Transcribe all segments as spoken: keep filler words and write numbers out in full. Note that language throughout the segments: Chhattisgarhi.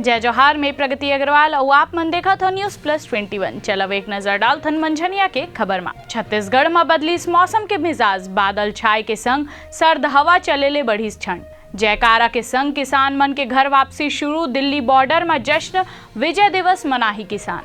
जय जोहार, मैं प्रगति अग्रवाल अउ आप मन देखत हो News Plus Twenty One। चलव एक नजर डालथन मंझनिया के खबर मा। छत्तीसगढ़ म बदलिस मौसम के मिजाज, बादल छाए के संग सर्द हवा चले ले बढ़िस ठंड। जयकारा के संग किसान मन के घर वापसी शुरू, दिल्ली बॉर्डर म जश्न, विजय दिवस मनाही किसान।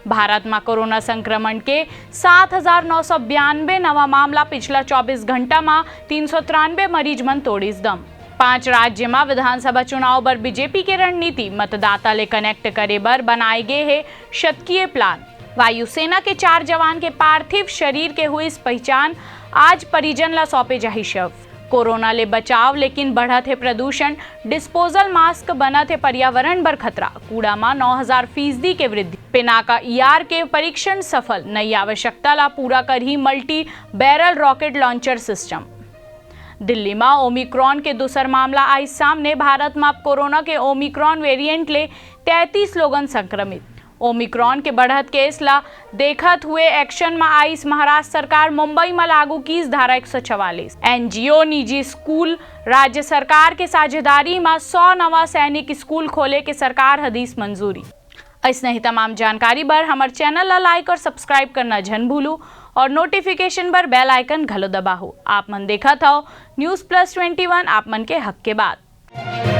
भारत म कोरोना संक्रमण के सात हजार नौ सौ बयानबे नवा मामला, पिछला चौबीस घंटा म तीन सौ तिरानबे मरीज मन तोड़िस दम। पांच राज्य म विधानसभा चुनाव बर बीजेपी के रणनीति, मतदाता ले कनेक्ट करे बर बनाए गे हे शतकीय प्लान। वायुसेना के चार जवान के पार्थिव शरीर के हुई पहचान, आज परिजन ला सौंपे जाही शव। कोरोना ले बचाव, लेकिन बढ़त हे प्रदूषण, डिस्पोजल मास्क बनत हे पर्यावरण बर खतरा, कूड़ा म नौ हजार फीसदी के वृद्धि। पिनाका ईआर के परीक्षण सफल, नई आवश्यकता ला पूरा करही multi barrel rocket launcher system. Delhi म ओमिक्रॉन के दूसर मामला आइस सामने, भारत म अब कोरोना के ओमिक्रॉन वेरिएंट ले तैंतीस लोगन संक्रमित। ओमिक्रॉन के बढ़त केस ला देखत हुए एक्शन म आइस महाराष्ट्र सरकार, मुंबई म लागू कीस धारा एक सौ चवालीस। एनजीओ, निजी स्कूल, राज्य सरकार के साझेदारी म सौ नवा सैनिक स्कूल खोले के सरकार ह दीस मंजूरी। अइसने ही तमाम जानकारी बर हमर चैनल ला लाइक और सब्सक्राइब करना झन भूलू और नोटिफिकेशन बर बेल आइकन घलो दबाहू। आप मन देखत हव News Plus Twenty One, आप मन के हक के बात।